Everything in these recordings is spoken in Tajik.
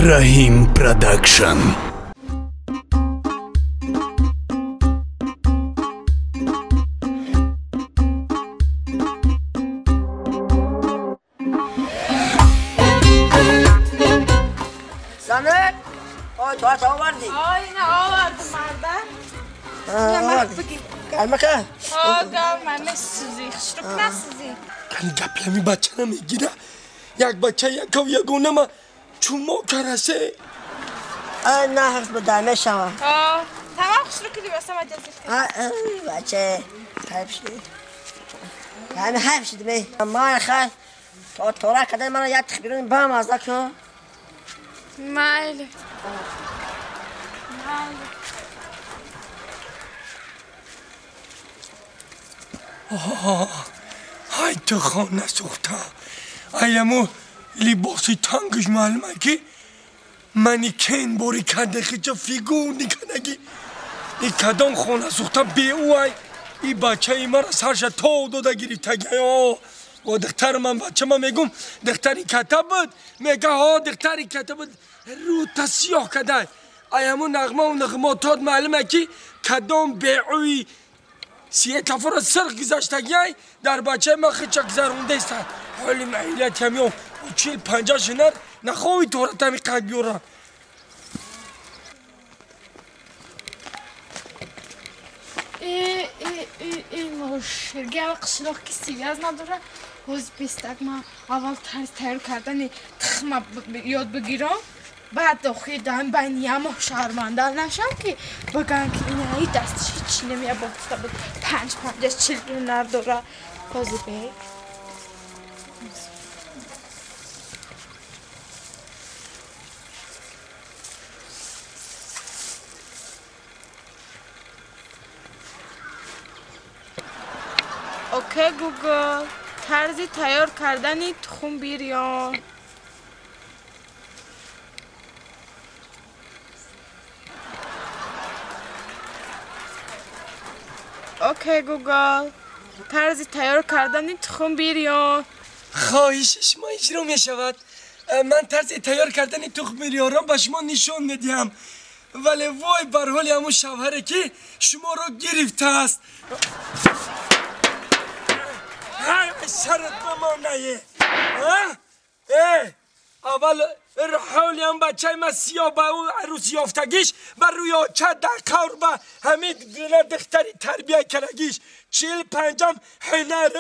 Раҳим Продакшн. Занак, ой, то овардӣ? Ой, на овардам, марда. Овардӣ. Гармака? О, гарма, месӯзӣ, хушрук насӯзӣ. Кани гапи бача намегира. Як бача якав ягонама чумо карасе. Ай, на ҳифз буда мешава. О, тамом хушруки либосама ҷазир кар. Ай, бача, хайф шуд. Ҳами хайф шуд ме. Ман хай то тора кадан мана як тихбирон бам азда ку. Майли. Майли. Ай, ту хона сӯхта. Ай, аму либоси тангаш маълума ки манекен бори кардахича фигур никадаги. И кадом хона сӯхта беӯ ай и бачаи мара сарша то дода гирифтаги. О, духтари ман бача ман мегум духтари ката буд, мега ҳо духтари ката буд, рӯта сиёҳ кадай. Ай аму нағмаву нағмотот маълума ки кадом беӯи сиетафора сирқ гузаштагиай дар бачаи ман хича гузарондеста. Ҳоли маилят ҳамё 40-50 шинар нахоҳи тора тами қайд биёра. Моширгиава қишлоқ ки сивяз надора. Ҳоз бестак ман аввал тарз тайёр кардани тухма ёд бигирам, баъд охир даҳам байни як моҳ шарманда нашам ки бигӯям ки инаи дастиш ҳечи намеябофта буд, 5-50 40 ҳунар дора. Ҳозир бе. Окей, Гугл, тарзи тайёр кардани тухм бирён. Окей, Гугл, тарзи тайёр кардани тухм бирён. Хоҳиши шумо иҷро мешавад. Ман тарзи тайёр кардани тухм бирёнро ба шумо нишон медиҳам. Вале вой бар ҳоли ҳамун шавҳаре ки шуморо гирифтааст. Сарат бамонае. Аввал ҳоли ҳам бачаи ман сиёҳ ба ӯ арӯс ёфтагиш ба рӯи оча дар қавр ба ҳамин гуна духтари тарбия кардагиш 45 ҳунар.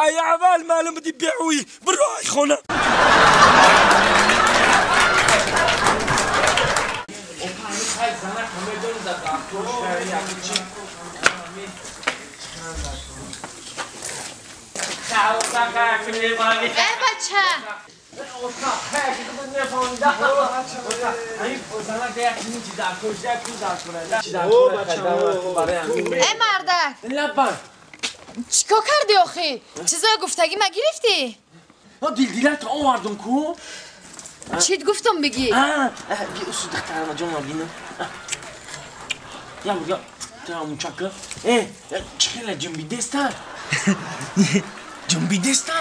Ай аввал маълум буди беӯӣ. Биро ай хона. Эй, бача! Эй, мардак! Чӣ кор кардӣ охӣ? Чизои гуфтагӣ ма гирифтӣ? Дилдилат овардум ку? Чит гуфтум бигӣ? Би усу духтарама ҷонма бинам. Я буга мучака. Э, чӣ хела ҷунбидеста? Ҷунбидеста?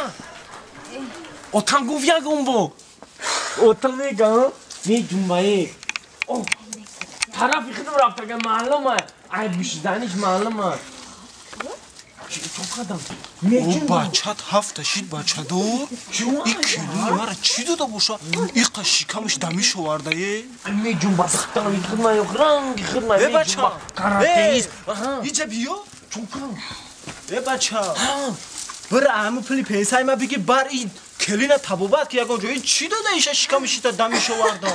Отам гуфт ягон бо. Отам мегам, меҷунбае. Тарафи худам рафтага маълума. Ай бишиданиш маълума. Чӣ кардам? О, бачат ҳафта шид бачадор. И келини мара чӣ дода боша? Иқа шикамаш дамиш овардае. Меҷунба духтари худма ё ранги худма. Э, бача. Каратеист. Иҷа биё. Чун кардам? Э, бача. Бира ҳамун пули пенсияи ма биги бар и келина табобат ки ягон ҷо. Ин чӣ дода иша шикамишита дамиш оварда?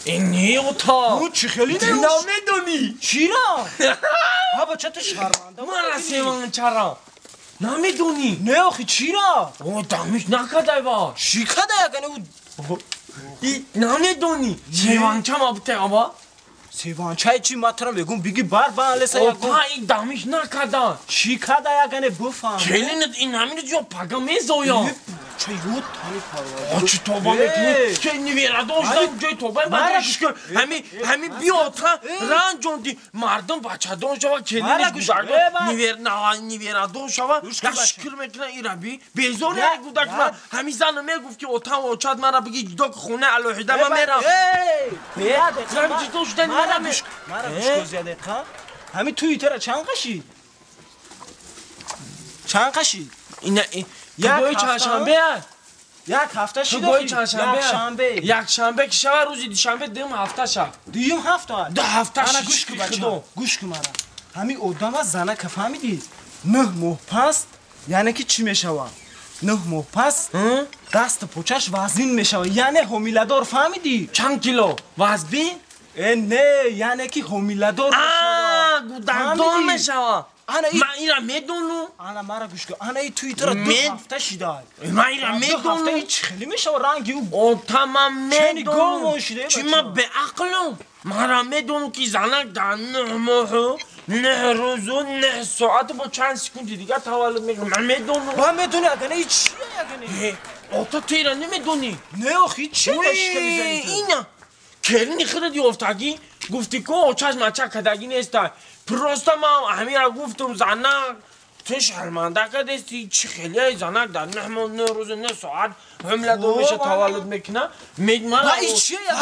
Э, не ота. Ӯ чӣ хеле не? Намедонӣ. Чира? Ҳа бача ту шарманда. Мара севанчара. Намедонӣ? Не охи чира? О, дамиш накардай ба. Чӣ кардай агане ӯ? И намедонӣ. Севанча ма бутай аба. Севанчаи чӣ ма тура мегум биги бар ба алеса ягон. Ота и дамиш накарда. Чӣ кардай агане буфаҳм. Келинат ин ҳамин ҷо пага мезоя. Чой ёд тани парвар. Чӣ тоба мекунӣ? Ки неверадон шудам ҷои тоба баъд шукр. Ҳами ҳами биёта ранҷонди мардум бачадон шава келиниш гудак неверадон шава як шукр мекунад ира би безор як гудак ма ҳами зана мегуфт ки отам очад мара биги ҷудо ки хона алоҳида ма мерам. Ҷудо шуда мерам. Мара гӯш кун зиёда қа. Ҳами туи тара чанд қашид? Чанд қашид? Ина гӯи чандшанбе як ҳафта шид. Гӯи чандшанбе якшанбе ки шава рӯзи душанбе дуюм ҳафта шав. Дуюм ҳафта? Ду ҳафта шид. Гӯш кун бача, гӯш кун мара. Ҳами одама зана ка фаҳмидӣ? 9 моҳ пас, яъне ки чӣ мешавад? 9 моҳ пас дасту почаш вазнин мешавад, яъне ҳомиладор фаҳмидӣ? Чанд кило? Вазбин? Не, яъне ки ҳомиладор мешавад. Гудакдон мешавад. Ман ира медонам. Ана мара гӯш кун. Ана и туи тара ду ҳафта шидай. Ман ира медонам. Ду ҳафта чӣ хеле мешавад ранги ӯ. Ота ман медонам. Чӣ ман беақлам? Мара медонам ки занак дар 9 моҳу 9 рӯзу 9 соату бо чанд секунди дигар таваллуд мекунад. Ман медонам. Ман медонӣ агане и чие агане? Ота ту ира намедонӣ. Не охи чӣ дашка мезанӣ ту? Ина келини худат ёфтагӣ гуфтӣ ку очаш мача кадагӣ нестай. Просто ман ҳамира гуфтум занак ту шарманда кардести чӣ хеле занак дар 9 моҳ 9 рӯзу 9 соат ҳомиладор меша таваллуд мекунад.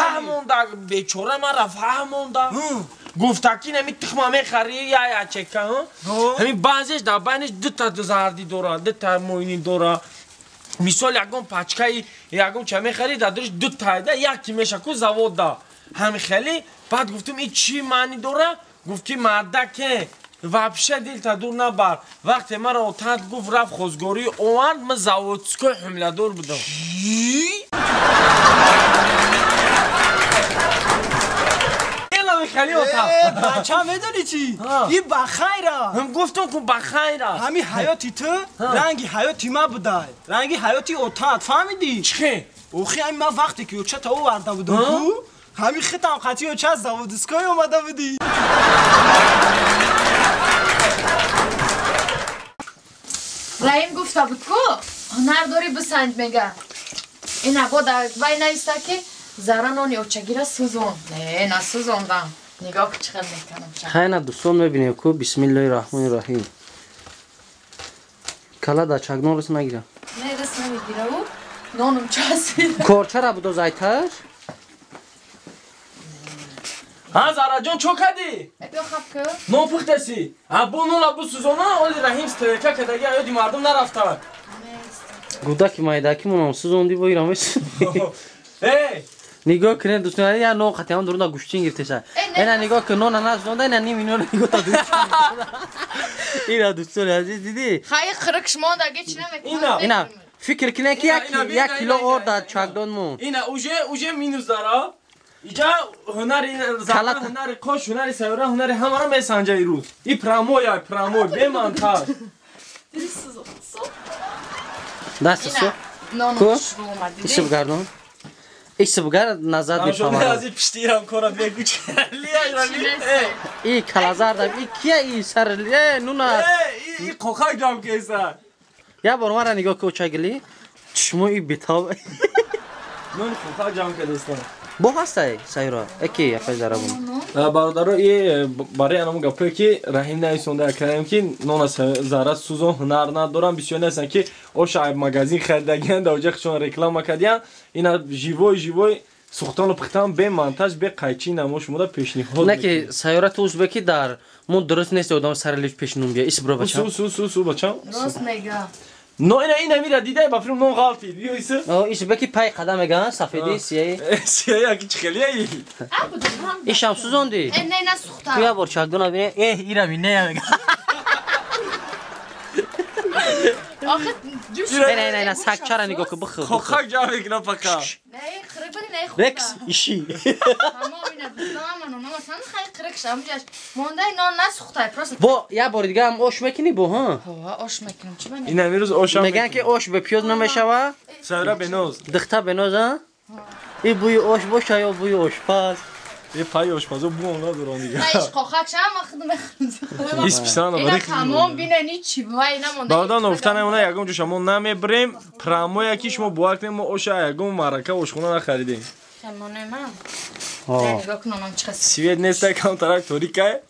Фаҳмонда бечора мара фаҳмонда. Гуфта ки нами тухма мехарӣ я ячека. Ҳамин баъзеш дар байниш дута зардӣ дора, дута мӯйнӣ дора. Мисол ягон пачкаи ягон ча мехарӣ дар дуриш дутаида яки меша ку заводда. Ҳами хеле баъд гуфтум и чӣ маънӣ дора? Гуфт ки мардаке вообще дилта дур набар. Вақте маро отат гуфт рафт хозгорӣ овард, ман заводской ҳомиладор будам. Бача медонӣ чӣ? И ба хайра. Гуфтум ку ба хайра. Ҳами ҳаёти ту ранги ҳаёти ма будай. Ранги ҳаёти отат, фаҳмидӣ? Чӣ? Охи ҳами ман вақте ки очата оварда будам ку, ҳами хитам қатъи оча аз заводской омада будӣ. Раим гуфта буд ку ҳунар дорӣ бисанҷ мега. Ина бо вай нависта ки зара нони очагира сӯзон. Не, насӯзондам. Нигоҳ ки чӣ хел мекунам. Хайна дӯстон мебинем ку бисмиллоҳи раҳмони раҳим. Кала да чагнон рис нагира. Не, рис намегира ӯ. Нонум часид. Корчара будо зайтар? Ҳа Зараҷон чо кардӣ? Биё хаб ку. Нон пухтаси. Ҳа бо нона бисӯзона, оли Раҳим стрелка кадаги аёди мардум нарафтавад. Гудаки майдаки монам сӯзонди бо ирам месӯзонди. Эй! Нигоҳ кунед дӯстон, я нон қатиам дуруна гӯштин гирифтеса. Ена нигоҳ кун, нона насӯзонда, ина ним инора нигоҳ та дӯст. Ира дӯстони азиз дидӣ? Хай хирик шумондаги чӣ намекунад? Ина фикр кунед ки як кило орд дар чакдон монд. Ина уже минус дара. Иҷа ҳунари зана, ҳунари кош, ҳунари сайёра, ҳунари ҳамаро месанҷа ирӯз. И прамоя, прамой, бемонтаж. Даст су. Ку? Исиб гардон. Исиб гар назад мепавад. Аз ин пиштирам кора мегӯч. И калазар дам, и кия и сар, нуна. И қоқак ҷам кеса. Я бор мара нигоҳ ку очагили. Чишмо и бетоб. Нун қоқак ҷам кедестан. Бо ҳастай сайра эки яфай зарабун. Бародаро и барои анам гапое ки Раҳим нависонда кардем ки нона зара сӯзон ҳунар надорам бисёр нестанд ки оша магазин харидагиян дар оҷа худшон реклама кардиян. Ина живой живой сухтану пухтан бе монтаж бе қайчи намо шумода пешниҳод. Не ки сайёра ту узбеки дар мо дуруст нест одам сари лифт пешнум бия. Ис бро бачам. Су су су бачам. Рост мега. Но ина ина мира дидай ба филм нон ғалти. Биё иса. О ис беки пай қадам меган сафеди сияи. Сияи аки чӣ хелияи. Ишам сӯзонди. Не на сухта. Ту я бор чакдона бине. Э ира мине мега. Охи ҷӯш. Не не не не сакчара нигоҳ ку бихӯр. Хохак ҷамъ мекунам фақат. Не хирик бини не хӯрда. Рекс иши. Ҳама ина дӯстонам ман нома сан хай хирик шам ҷаш. Мондай нон насухтай просто. Бо я бори дига ҳам ош мекунӣ бо ҳа? Ҳа ош мекунам чӣ ман. Ин амирӯз ошам. Меган ки ош бе пиёз намешава? Сайра беноз. Дихта беноз а? И бӯи ош боша ё бӯи ошпаз? Е пай ошпазо буом надорам дига. Иш қохак шам ма худ мехӯрам. Ис писана Ина бари. Тамом бинани чӣ вай намонда. Бародар, ногуфта намона, ягон ҷоша мо намебирем. Прамоя ки шумо бовар кунед, мо оша ягон маърака ошхона нахаридем. Хамоне ман. О. Нигоҳ кун, онам чӣ Свет нестай, камтарак торикай.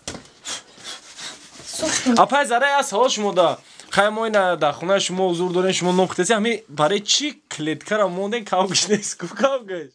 сӯхтум. Апай Зара, я савол шумо да. Хай, мо ина дар хонаи шумо ҳузур дорем, шумо ном хӯрдеси, ҳами барои чӣ клеткара мондем, кавгиш нест ку кавгиш?